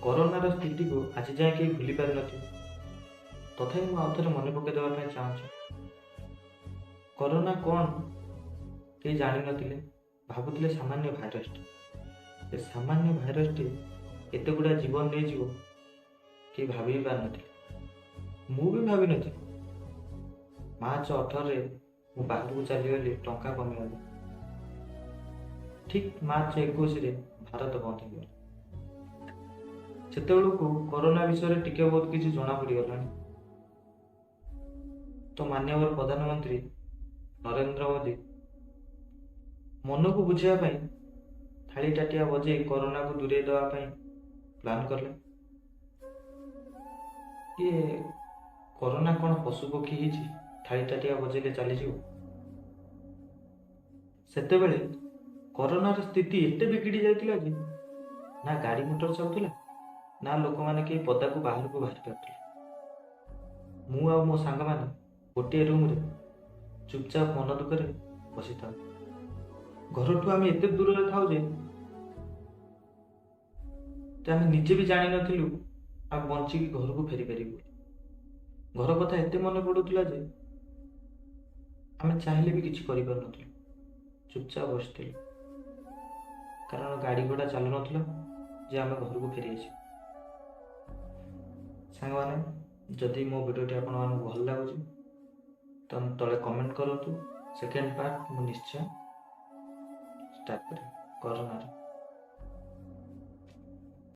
କରୋନାର ସ୍ଥିତିକୁ ଆଜି ଯାଏଁ କେହି ଭୁଲି ପାରିନଥିବେ। ତଥାପି ମୁଁ ଆଉ ଥରେ ମନେ ପକାଇ ଦେବା ପାଇଁ ଚାହୁଁଛି। କରୋନା କ'ଣ କେହି ଜାଣିନଥିଲେ, ଭାବୁଥିଲେ ସାମାନ୍ୟ ଭାଇରସଟି। ସେ ସାମାନ୍ୟ ଭାଇରସଟି ଏତେ ଗୁଡ଼ା ଜୀବନ ନେଇଯିବ, କେହି ଭାବି ବି ପାରିନଥିଲେ। ମୁଁ ବି ଭାବିନଥିଲି। ମାର୍ଚ୍ଚ 18ରେ ମୁଁ ବାହାରକୁ ଚାଲିଗଲି ଟଙ୍କା କମେଇବାକୁ। ଠିକ୍ ମାର୍ଚ୍ଚ 21ରେ ଭାରତ ବନ୍ଦ ହେଇଗଲା। ସେତେବେଳକୁ କରୋନା ବିଷୟରେ ଟିକେ ବହୁତ କିଛି ଜଣା ପଡ଼ିଗଲାଣି। ତ ମାନ୍ୟବର ପ୍ରଧାନମନ୍ତ୍ରୀ ନରେନ୍ଦ୍ର ମୋଦି ମନକୁ ବୁଝିବା ପାଇଁ ଥାଳି ତାଟିଆ ବଜେଇ କରୋନାକୁ ଦୂରେଇ ଦେବା ପାଇଁ ପ୍ଲାନ୍ କଲେ। ଇଏ କରୋନା କ'ଣ ପଶୁ ପକ୍ଷୀ ହେଇଛି, ଥାଳି ତାଟିଆ ବଜେଇଲେ ଚାଲିଯିବ? ସେତେବେଳେ କରୋନାର ସ୍ଥିତି ଏତେ ବିଗିଡ଼ି ଯାଇଥିଲା ଯେ ନା ଗାଡ଼ି ମଟର ଚାଲୁଥିଲା, ନା ଲୋକମାନେ କେହି ପଦାକୁ ବାହାରକୁ ବାହାରି ପାରୁଥିଲେ। ମୁଁ ଆଉ ମୋ ସାଙ୍ଗମାନେ ଗୋଟିଏ ରୁମ୍ରେ ଚୁପଚାପ ମନ ଦୁଃଖରେ ବସିଥାଉ। ଘରଠୁ ଆମେ ଏତେ ଦୂରରେ ଥାଉ ଯେ ଆମେ ନିଜେ ବି ଜାଣିନଥିଲୁ ଆମେ ବଞ୍ଚିକି ଘରକୁ ଫେରି ପାରିବୁ। ଘର କଥା ଏତେ ମନେ ପଡୁଥିଲା ଯେ ଆମେ ଚାହିଁଲେ ବି କିଛି କରିପାରୁନଥିଲୁ, ଚୁପଚାପ ବସିଥିଲୁ। କାରଣ ଗାଡ଼ି ଘୋଡ଼ା ଚାଲୁନଥିଲା ଯେ ଆମେ ଘରକୁ ଫେରି ଆସିବୁ। ସାଙ୍ଗମାନେ, ଯଦି ମୋ ଭିଡ଼ିଓଟି ଆପଣମାନଙ୍କୁ ଭଲ ଲାଗୁଛି ତ ତଳେ କମେଣ୍ଟ କରନ୍ତୁ। ସେକେଣ୍ଡ ପାର୍ଟ ମୁଁ ନିଶ୍ଚୟ ଷ୍ଟାର୍ଟ କରିବି କରୋନାର।